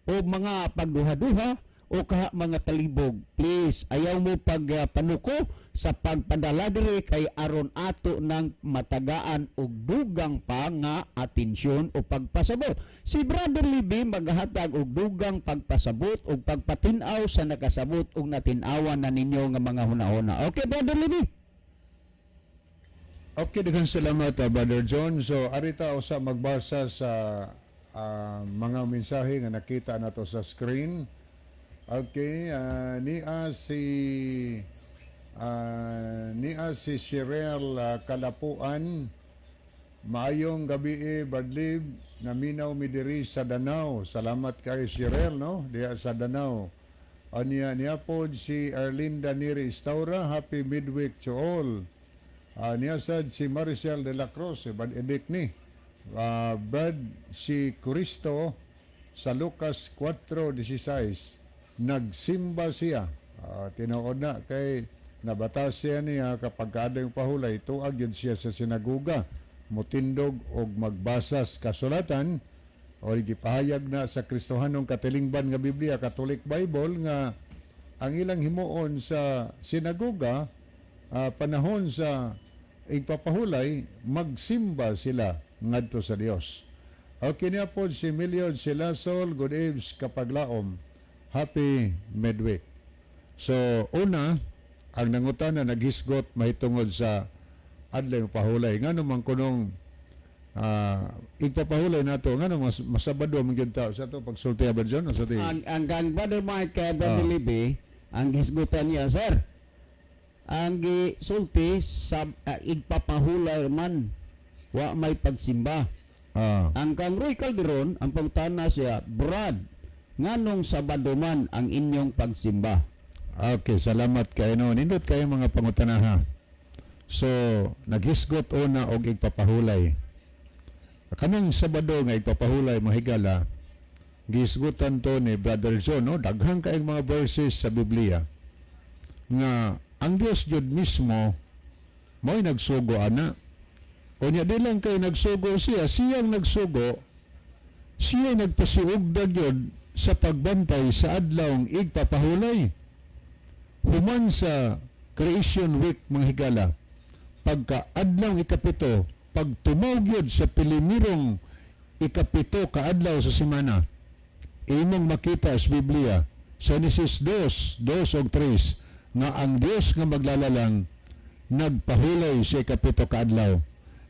o mga pagduha-duha o kaha mga kalibog, please ayaw mo pag panuko sa pagpadala diri kay aron ato ng matagaan og dugang pa nga atensyon o pagpasabot. Si Brother Libby maghatag og dugang pagpasabot og pagpatin-aw sa nakasabot og natin-awan na ninyo nga mga hunahuna. Okay, Brother Libby. Okay, daghang salamat, Brother John. So, arita usa magbasa sa mga mensahe nga nakita nato sa screen. Okay, niya si Shirel Kalapuan. Maayong gabi eh, Badlib, naminaw mi diri sa Danao. Salamat kay Shirel, no? Diha sa Danao. Aniya niya pod si Erlinda Neri Istaura, happy midweek to all. Niya sad si Maricel de la Cruz, si Brad Edik ni. Brad, si Kristo sa Lucas 4:16 nagsimba siya. Tinuod na kay nabatas siya niya kapag kaadlawng pahulay, tuag yun siya sa sinaguga, mutindog og magbasas kasulatan o gipahayag na sa Kristohanong katilingban nga Biblia, Catholic Bible, nga ang ilang himuon sa sinagoga panahon sa igpapahulay, magsimba sila ngadto sa Dios. Okay niya po si Milion Silasol, good eves kapaglaom. Happy midweek. So, una, ang nangutana naghisgot mahitungod sa adlaw pahulay. Ngano man kunong igpapahulay nato, ngano mas masabado man gyud ta sa to pagsulti ba John sa ti? Ang kang Brother Mike, Brother Libby, ang hisgutan niya, sir. Ang gisulti sa igpapahulay man, wa may pagsimba. Ang kang Roy Calderon, ang pangutana siya, "Brad, nganong Sabado man ang inyong pagsimba?" Okay, salamat kayo no. Nindot kayo mga pangutana ha. So, naghisgot una og igpapahulay. Kanang Sabado nga igpapahulay, mahigala, gisgutan to ni Brother John, no? Daghang kaayong mga verses sa Biblia nga ang Dios jud mismo mo'y nagsugo ana. Unya di lang kay nagsugo siya, siyang nagsugo, siya nagpasiugda gyud sa pagbantay sa adlawng igpapahulay. Human sa Creation Week, mga higala, pagka adlaw ikapito, pag tumaw gyud sa pilimirong ikapito ka adlaw sa semana, imong makita sa Biblia, Genesis 2, 2 ug 3, nga ang Dios nga maglalalang nagpahulay sa ikapito kaadlaw.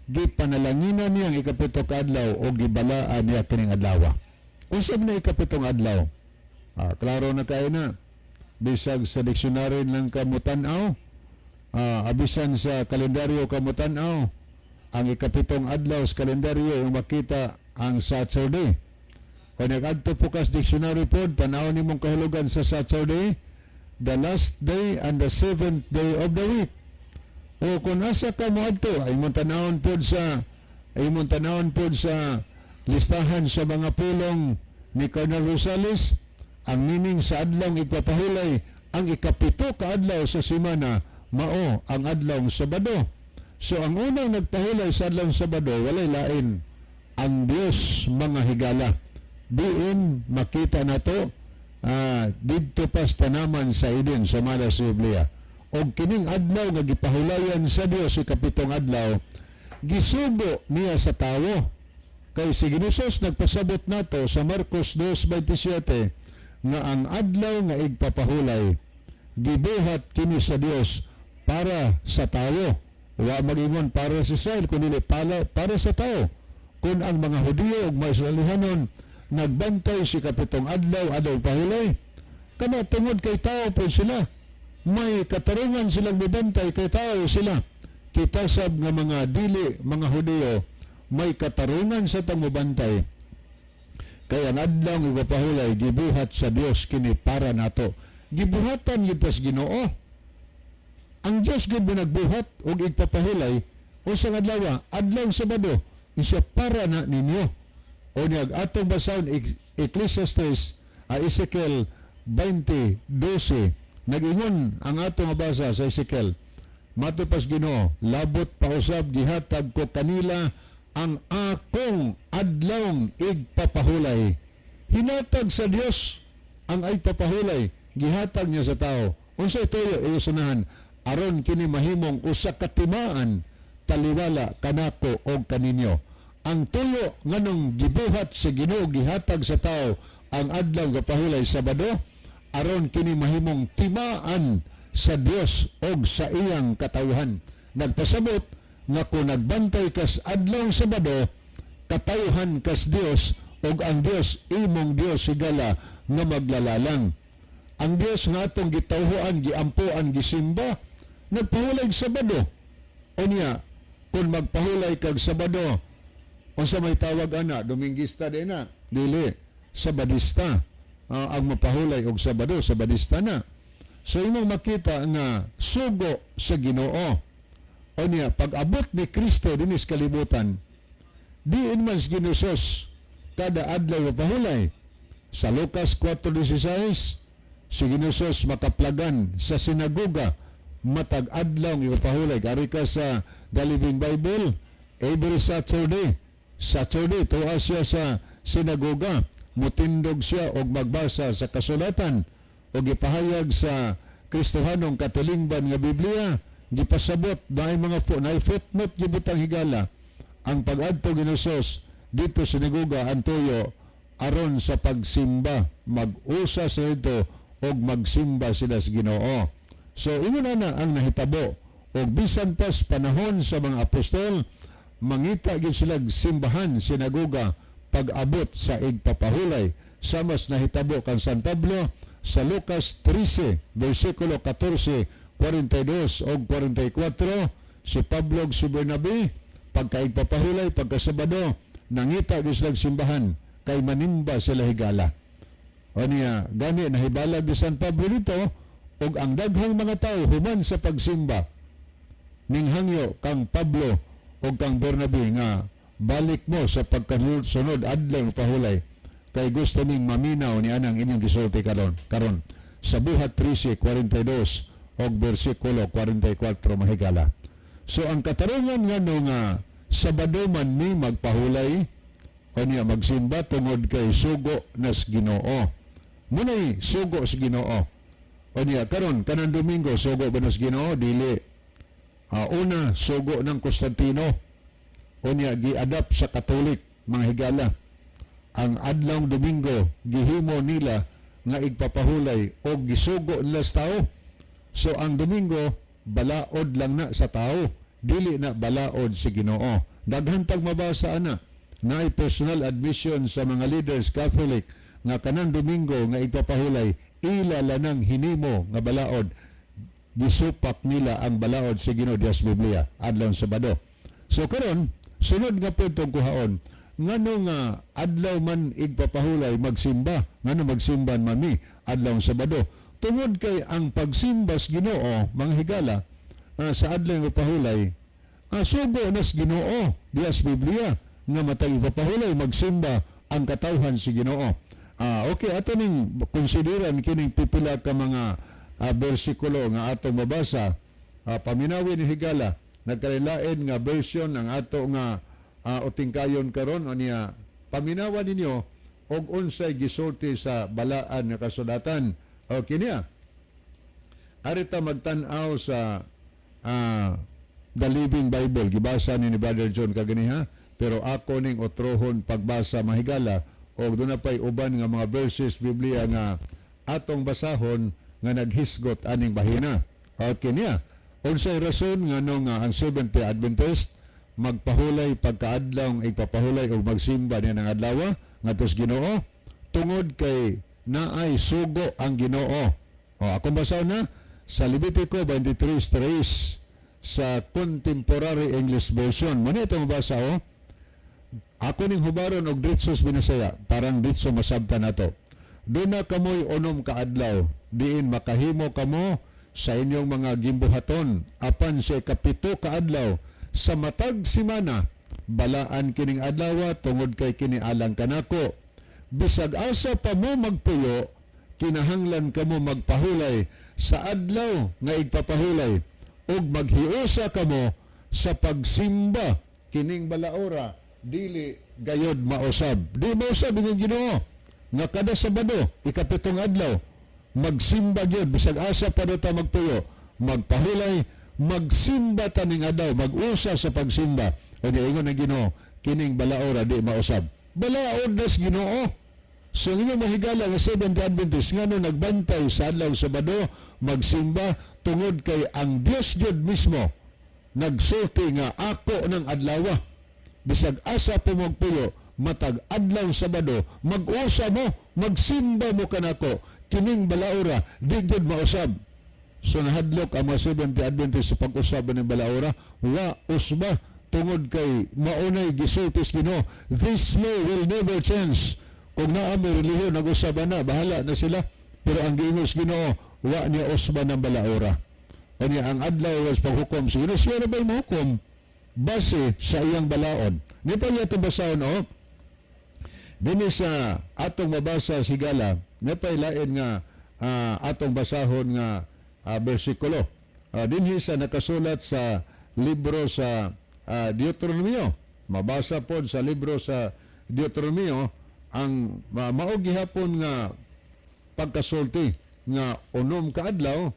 Gipanalanginan niya ang ikapito kaadlaw o gibalaan niya kining adlaw. Unsa man ang ikapitong adlaw? Klaro na kayo na. Bisag sa dictionary lang ka mutan-aw, abisan sa kalendaryo ka mutan-aw, ang ikapitong adlaw sa kalendaryo yung makita ang Saturday. O nag-adto po kas dictionary po, tanaw nimong kahulugan sa Saturday, the last day and the seventh day of the week. O kung asa ka mo adto, ay imong tanawon pod sa listahan sa mga pulong ni Colonel Rosales, ang meaning sa adlawng igpapahulay, ang ikapito ka adlaw sa semana, mao ang adlawng Sabado. So ang unang nagpahulay sa adlawng Sabado, walay lain, ang Dios, mga higala. Diin makita nato didto pa sa tanaman sa Eden sa mala sa Biblia. Og kining adlaw nga gipahulayan sa Dios, ikapitong adlaw, gisugo niya sa tawo. Kay si Ginosos nagpasabot nato sa Marcos 2:27 nga ang adlaw nga igpapahulay gibuhat kini sa Dios para sa tawo. Wa mag-ingon para sa Israel kundi para sa tao. Kung ang mga Hudiyo ug mga Israelihanon nagbantay si kapitong adlaw, adlaw pahulay, Kana tungod kay tao po sila. May katarungan silang mibantay kay tao sila. Kita sab nga mga dili mga Hudiyo, may katarungan sa tangubantay. Kay ang adlaw igpapahulay gibuhat sa Dios kini para nato. Gibuhatan gyud tas Ginoo. Ang Dios gyud nagbuhat og igpapahulay usang adlaw, adlaw Sabado, isya para na ninyo. O niyag atong basahon Ecclesiastes, Ezekiel 20:12. Nag-ingon ang atong mabasa sa Ezekiel, matud pas Ginoo, "Labot pa usab gihatag ko kanila ang akong adlawng igpapahulay." Hinatag sa Dios ang igpapahulay, gihatag niya sa tao. Unsay tuyo iusunahan? Aron kini mahimong usa ka timaan taliwala kanako og kaninyo. Ang tuyo nganong gibuhat sa Ginoo, gihatag sa tao ang adlaw gapahulay Sabado, aron kini mahimong timaan sa Dios og sa iyang katawhan. Nagpasabot nga kung nagbantay kas adlaw Sabado, katawhan kas Dios og ang Dios imong Dios, higala, nga maglalalang. Ang Dios nga atong gitawhoan, giampoan, gisimba, nagpahulay Sabado. Unya, kung magpahulay kag Sabado, unsa may tawag ana? Dominguista din na? Dili, Sabadista. Ang mapahulay og Sabado, Sabadista na. So imong makita nga sugo sa Ginoo. Unya, pag abot ni Kristo dinis kalibutan, diin man sa Ginoo kada adlaw pahulay. Sa Lucas 4:16, si Ginoo makaplagan sa sinagoga matag adlaw nga pahulay. Ari ka sa The Living Bible, every Saturday, Saturday tuwa siya sa sinagoga, mutindog siya og magbasa sa kasulatan og gipahayag sa Kristohanong katilingban nga Biblia, gipasabot naay mga naay footnote gibutang, higala, ang pag-adto Ginoo dito sa sinagoga, ang tuyo aron sa pagsimba, mag-usa sa ito og magsimba sila sa Ginoo. So ingon na ang nahitabo og bisan pas panahon sa mga apostol, mangita gyud sila simbahan, sinagoga, pag-abot sa igpapahulay, samas nahitabo kan San Pablo sa Lucas 13 versikulo 14, 42 og 44. Si Pablo ug si Bernabe, pagkaigpapahulay, pagkasabado, nangita gyud sila simbahan kay manimba sila, higala. O niya, gani nahibalag ni San Pablo nito ug ang daghang mga tao human sa pagsimba ninghangyo kang Pablo ug kang Bernabe nga balik mo sa pagkasunod adlaw pahulay kay gusto ning maminaw ni anang inyong gisulti karon sa Buhat 13:42 og bersikulo 44, mahigala. So ang katarungan nga no nga Sabado man mi magpahulay o niya magsimba tungod kay sugo nas Ginoo. Munay sugo sa Ginoo. O niya karon, kanang Domingo, sugo ba nas Ginoo? Dili. Una, sugo ng Constantino. O niya gi-adapt sa Katolik, mga higala. Ang adlaw Domingo gihimo nila nga igpapahulay o gisugo nila sa tao. So ang Domingo balaod lang na sa tao, dili na balaod si Ginoo. Daghan pag mabasa ana, naay personal admission sa mga leaders Catholic nga kanang Domingo nga igpapahulay ila lanang hinimo nga balaod, gisupak nila ang balaod sa Ginoo Dios Biblia, adlaw Sabado. So karon, sunod nga puntong kuhaon, ngano nga adlaw man igpapahulay magsimba, ngano magsimba man mi adlaw Sabado? Tungod kay ang pagsimba sa Ginoo, mga higala, sa adlaw igpapahulay, sugo nas Ginoo dias Biblia nga matag ipapahulay magsimba ang katawhan si Ginoo. Okay, ato ning konsideran kining pipila ka mga bersikulo nga atong mabasa. Paminawin ni higala, nagkalilain nga version ang ato nga utingkayon karon. Unya paminawan ninyo og unsay gisulti sa balaan nga kasulatan. Okay niya. Arita magtan-aw sa The Living Bible. Gibasa ni Brother John kaganiha, pero ako ning otrohon pagbasa, mahigala, og doon na pa'y uban nga mga verses Biblia nga atong basahon nga naghisgot aning bahina. Okay niya. Unsay rason nga no nga ang Seventh-day Adventist magpahulay pagkaadlaw igpapahulay og magsimba niya ng adlaw ngadto sa Ginoo? Tungod kay Naay sugo ang Ginoo. O, akong basahon na sa Levitico 23:3 sa Contemporary English Version. Muna ito mabasa, oh. Ako ning hubaron og diretso sa Binisaya, parang diretso masabtan nato. Duna kamoy 6 ka adlaw, diin makahimo kamo sa inyong mga gimbuhaton, apan sa 7 ka adlaw sa matag simana, balaan kining adlaw tungod kay kini alang kanako. Bisag asa pa mo magpuyo, kinahanglan kamo magpahulay sa adlaw nga igpapahulay ug maghiusa kamo sa pagsimba. Kining balaora dili gayod mausab. Di mausab ang Ginoo nga kada Sabado, 7 adlaw, magsimba gyud. Bisag asa pa ta magpuyo, magpahulay, magsimba ta ning adlaw, mag-usa sa pagsimba. O ingon ang Ginoo, kining balaora di mausab. Balaod na sa Ginoo. So ang inyong mahigala nga Seventh Adventist, ngano nagbantay sa adlaw Sabado magsimba? Tungod kay ang Dios gyud mismo nagsulti nga ako ng adlawa. Bisag asa po magpuyo, matag adlaw Sabado mag-usa mo, magsimba mo kanako. Kining balaora di gyud mausab. So nahadlok ang mga Seventh Adventist sa pag-usab ng balaora. Wa usba tungod kay maunay gisulti sa Ginoo. This law will never change. Kung naa may relihiyon nag-usab na, bahala na sila, pero ang giingon sa Ginoo, wa niya usba ng balaora. Kanya ang adlaw was paghukom sa Ginoo, siya na ba'y mohukom base sa iyang balaod? Ni pa niya itong basahon, oh. Dini sa atong mabasa, higala, napay lain nga atong basahon nga bersikulo. Dinhi sa nakasulat sa libro sa Deuteronomio. Mabasa pod sa libro sa Deuteronomio ang mao gihapon nga pagkasulti nga 6 ka adlaw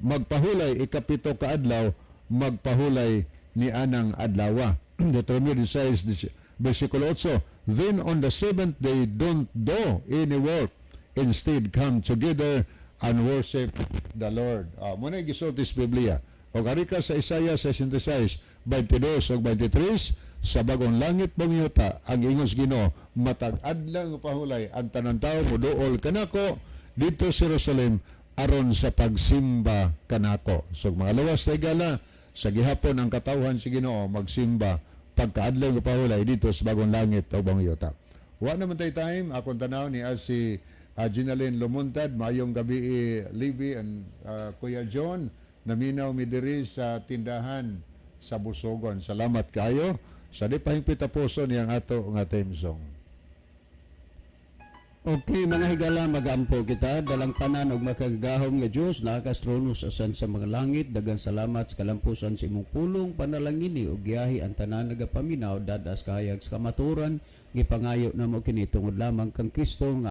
magpahulay, 7 ka adlaw magpahulay ni anang adlawa. Deuteronomio 16 versikulo 8: "Then on the seventh day don't do any work. Instead, come together and worship the Lord." Mao na gisulti sa Biblia. O ari ka sa Isaiah 66, 22 ug 23, sa bagong langit, bagong yuta, ang ingon sa Ginoo, matag adlaw nga pahulay ang tanan tawo moduol kanako dito sa Jerusalem aron sa pagsimba kanako. So mga lawas sa higala, sa gihapon ang katawhan si Ginoo magsimba pagkaadlaw nga pahulay dito sa bagong langit o bagong yuta. Wa naman tay time. Akong tanaw ni as si Ginalyn Lumuntad. Maayong gabi, Libby and Kuya John. Naminaw mi diri sa tindahan sa Busogon. Salamat kayo. Sa di pahingpit tapuson niyang ato nga theme song. Okay, mga higala, magampo kita. Dalangpanan og makagagahom nga Dios, naa kas trono sa asan sa mga langit, daghang salamat sa kalampusan sa imong pulong. Panalangini og giyahi ang tanan nagapaminaw dadas kahayag sa kamatuoran. Gipangayo namo kini tungod lamang kang Kristo nga